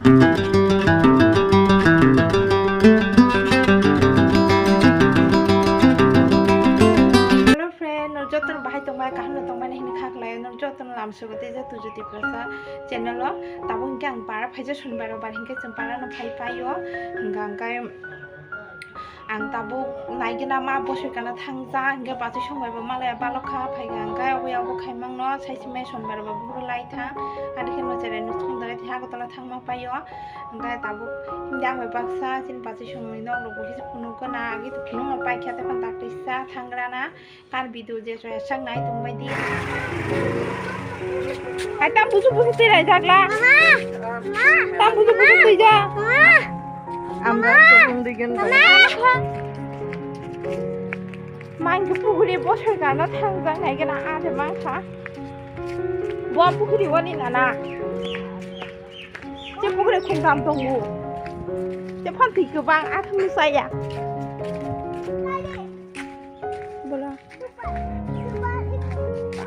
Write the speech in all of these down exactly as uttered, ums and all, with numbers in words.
Hello friend, no joto no bahai tongbai, kaham no tongbai, nini kha khlai, no joto no lam sugo tei je Tuju Tiprasa channel o. Tabuk hinkhe ang para phaija, Sonibar robar hinkhe chwng para no phai paio, hingkha hingkhe ang tabuk naigena ma bosoi kana thangja, hingkhe bachai songbai bo malaya balok kha, phai hingkhe obo obo khaimang no sai simi Sonibar robar bo lai thang, ani khe no cherai no thung dare tei Agartala thangma paio, hingkhe tabuk hingkhe ang bai baksa chini bachai songni nok rok bo kisa phunuk gana, agi to phunuk no paikha tei phano dakti sa thangrana. Kar video je soya sak nai tong bai di. Hai tam busu busu twi rai jak la. Mama. Mama. Tam busu busu twi ja. Mama. Amra mama. Tong di gen bai. Mama. Mang ke puguri bosor gana thang jang nai gana a de mang kha. Bo puguri wani nana. Je puguri khung tam tongo. Je phan twi kwbang a thang saya. Bola.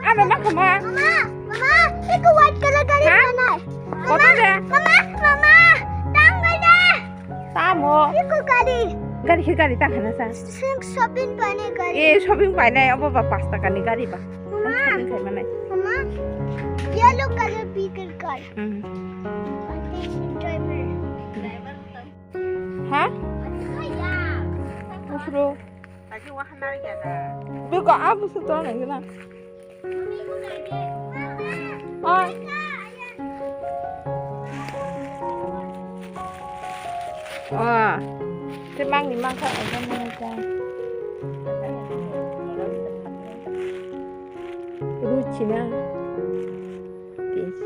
Ano ma khama? Mama, mama, iko white color gari ha? Mana? Koto de? Mama, mama, tang bai de. Tamo? Iko gari. Gari khe gari tang hana sa. Sing shopping paine gari. Eh, shopping paine obo ba pas taka ni gari ba. Mama. Shopping khai manai. Mama, yellow color bigger car. Hmm. Driver. Ha? Driver. Ufro. Bego abu se to nang na. Oi. Oh. Te mang ni mang kha ojan na ja. Ruchina. Peace.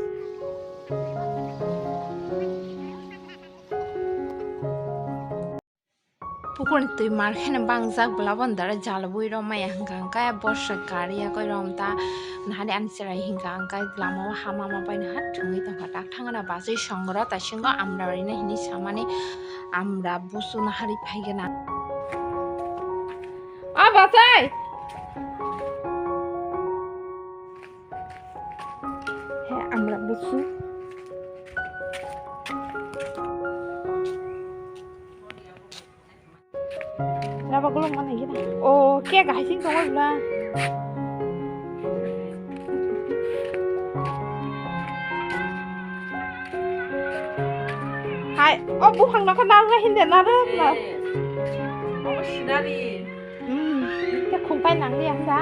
Pukurni twi mar kheno bangjak, bwla bo dara jalbwi rw maya hwnkha hwnkhe borsa gari yakwi rw ta nahari ani chwrai hwnkha hwnkhe lama o hama ma bai naha thwngwi tongkha tak thangna bachwi songro taisingo amra rina hinwi samani amra busu nahari phaigena. O bachai! He amra busu. Laba gulung mana gina? Oh, kek hai sing tongo bla. Hai, oh buphang nokha narwkna hinde narwkna. Eh, obo sinari. Hmm, khe khumpai nang liya hwnda.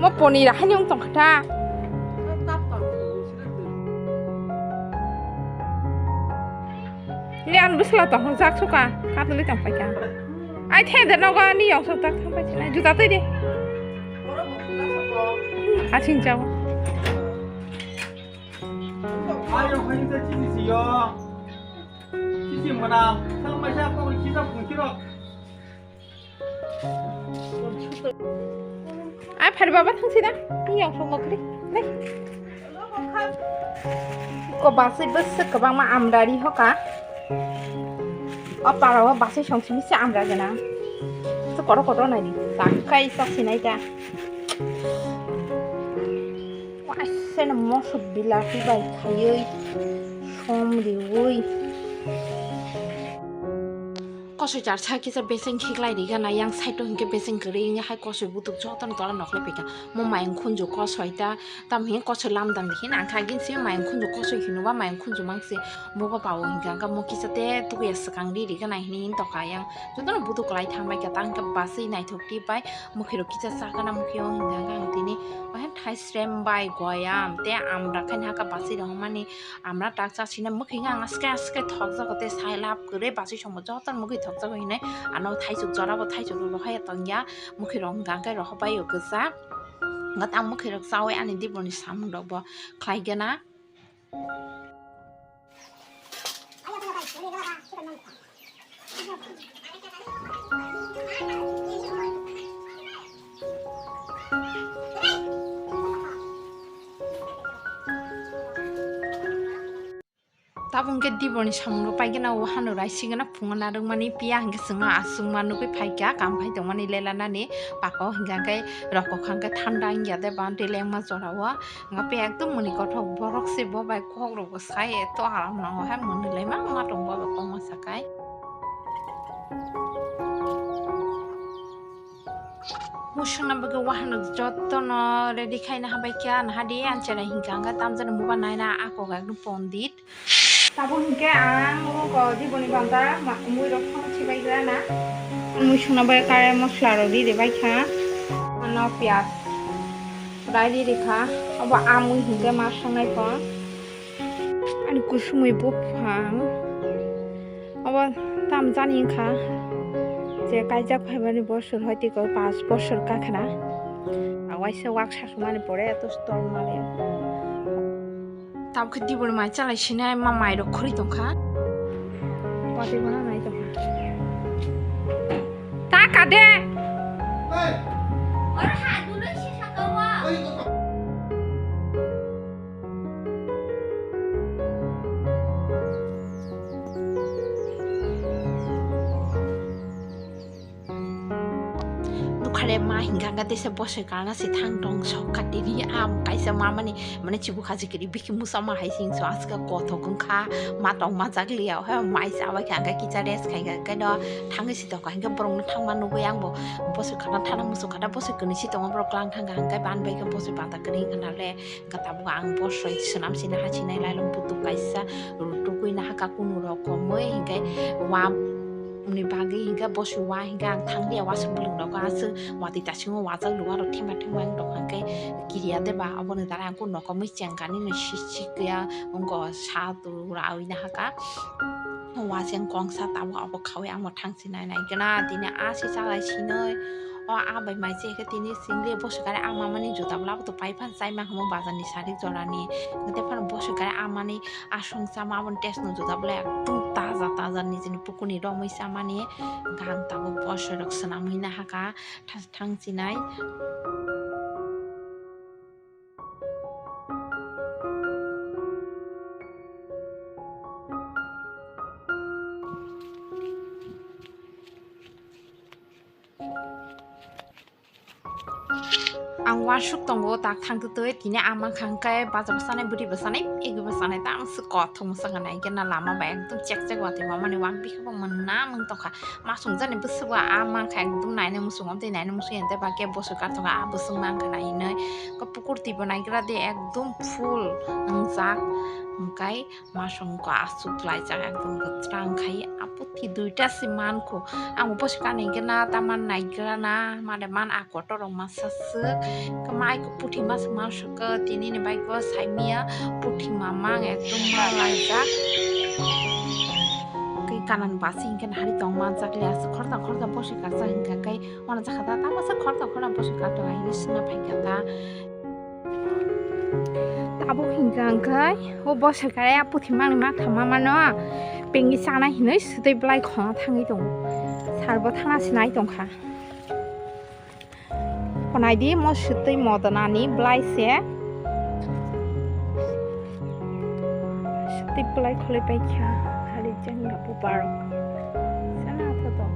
Mo poni ra hani ong tong kha ta. Ni an bwsla tong jak suka katuli tong pai kha. Ai the de nogo ni yong sok tak thang pai china juta tei de. Asing jao. Ayo, hai ta chini si yo. Chini mana, sal mai sa ko chisa pungki ro. Ai phari baba thang sida. Ni yong sok mokri. Dai. Ko basai bwswk kwbangma amrari hoka. O parao basai song simi se amra gana. Se kotor kotor nai di. Takai sok sinai ta. Waiseno moso bilati bai khaiwi som riwi. Kosoi charsa kisa beseng khiklai rigana yang side o hinkhe beseng kwrwi wngya hai kosoi butuk jotono tola noklai paikha. Mo mayung khunju kosoi ta, tamo hinkhe kosoi lamdang di hin angkha agin simi mayung khunju kosoi hinuba mayung khunju mangsi moba pawo hinkha angkha mo kisa te tukuya swkang ri rigana hinwi hin tokha yang jotono butuk kwlai thangbai kha ta hinkhe baswi naithok twi bai. Mwkhwirok kisa chakana mwkhwio hinkha ang tini ohe thaisrem bai goyam tei amra khaini haka basui rok mani amra tak chasina mwkhwinga ang aske aske thokjago tei sai lab kwrwi basui songbo joto mwkhwi thokjago hinwi ano thaisuk jorabo thaisuk rok rohaya tongya mwkhwirok hinkha ang khe rohobaio kwchak hwnkhe tang mwkhwirok chawi ani diboni samung rokbo khlai gana. Ta Abo hwnkhe diboni samung rok paigwna o hano rai sigwna phungo narwkmani piya hwnkhe chwngno aswkma nugwi phaikha kam khai tongmani lelanani pako hwnkhe hwnkhe rokokha hwnkhe thanda wngya de bantwi lengma jorao hwnkhe piya ekdom mwnwi kothok borok se bo bai kok rok bo sai eto aram nango hai mwnwi laima ma tong bo bai kokma sakai. Musukna bagwi wahanrok jotono ready khaina habai kha, naha di ang cherai hinkha, ang khe tamjani muba naina ako ga ekdom pondit. Tabuk hinkhe ang rogo diboni banta ma-, muirok phano chibai gra na. Musukna bagwi kare mosla rok riri bai kha. Ano piyaj rai riri kha. Obo amui hinkhe ma songnai kho. Ani kusumui buphang. Obo tamjani wngkha je kaijak phaimani bosor hoi tiko panch bosor kakhna. Awaisa wak sasumani pore eto storm male. Tabukhe diboni mai chalai sinai ma mairok khori tongkha. Watwi bono nai tongkha. Ta kade. Oro ha duloi si saka wa. Nukhare ma hingka hingka tesa bosoi kana se thang tong sok katini am kaisa mamani mane chibu khaji kiri biki musa ma hai sing so aska kothok wngkha ma tong ma jak liya ha mai sa bai kha hingka kicha rest khai kha hingke no thangwi si tokha hingke borok no thangma nugui ang bo bosoi kana thana muchung kana bosoi kwnwi si tongo borok klang thang kha hingke ban bai khe bosoi pata kwnwi khana le. Hingke tabuk ang bosoi swnam sina hachinai lailung putuk kaisa rutugui nahaka kunu rokomoi hingke wa ni bagwi hingke bosoi wa hingke ang thanglia wasuk bwlwng rogo aswk watwi tasingo wajak luwa rok thema thema wng tongkha hingke kiriya deba oboni dara ang kunu nokomoi chengkani no si sikya wngko sa tu rawi nahaka. Waseng kongsa tabuk abo khawi ang bo thang sinai nai gana tini a si chalai sinoi o a bai mai se khe tini singli bosoi kare a mamani juta bwla bo to pai phan chai ma hamo bazar ni sarik jora ni hwnkhe phano bosoi kare a mani aswng chama aboni taste no juda bwla ekdom taja taja nijini pukur ni romwi chamani hwnkhe ang tabuk bosoi rok swnamwi nahaka thang sinai. Ang wasuk tongo tak thang twi twi tini ama khang khe baja bwsanai bwrwi bwsanai egi bwsanai tang se kothok mwsang nai khe na lama bai ekdom chek chek watwi mamani wak bikhe bo mwnam wng tongkha. Masung jani bwswk a mankha ekdum naina muchung, amtwi naina muchung ya, tei ba khe bwswk kathok a bwswk mankha na hinwi. Khe pukur twi bo naigra de ekdum full wngjak, hwnkhe masung khe aswk laijak ekdum kwchang khai. A puthi duita se mankho, ang bo bwswk ani hwnkhe na ta man naigra na, mane man a kotor rok masa swk. Khe mai khe puthi mas mansuk khe tini ni bai khe saimia puthi mamang ekdum ma laijak. Khe kanan basi hwnkhe hari tong manjak le aswk khorta khorta bosoi karjak hwnkha khe. Ono jakha ta tamo se khorta khorta bosoi karjak hinwi swngna phaikha ta. Tabuk hwnkha hwnkhe o bosoi kare a puthi mangni ma thama mano pengwi chana hinwi swtwi bwlai khona thangwi tongo. Sar bo thana sinai tongkha. Khonai di mo swtwi modonani bwlai se. Swtwi bwlai kholoi paikha hari jeng ga bubar. Sana tho tong.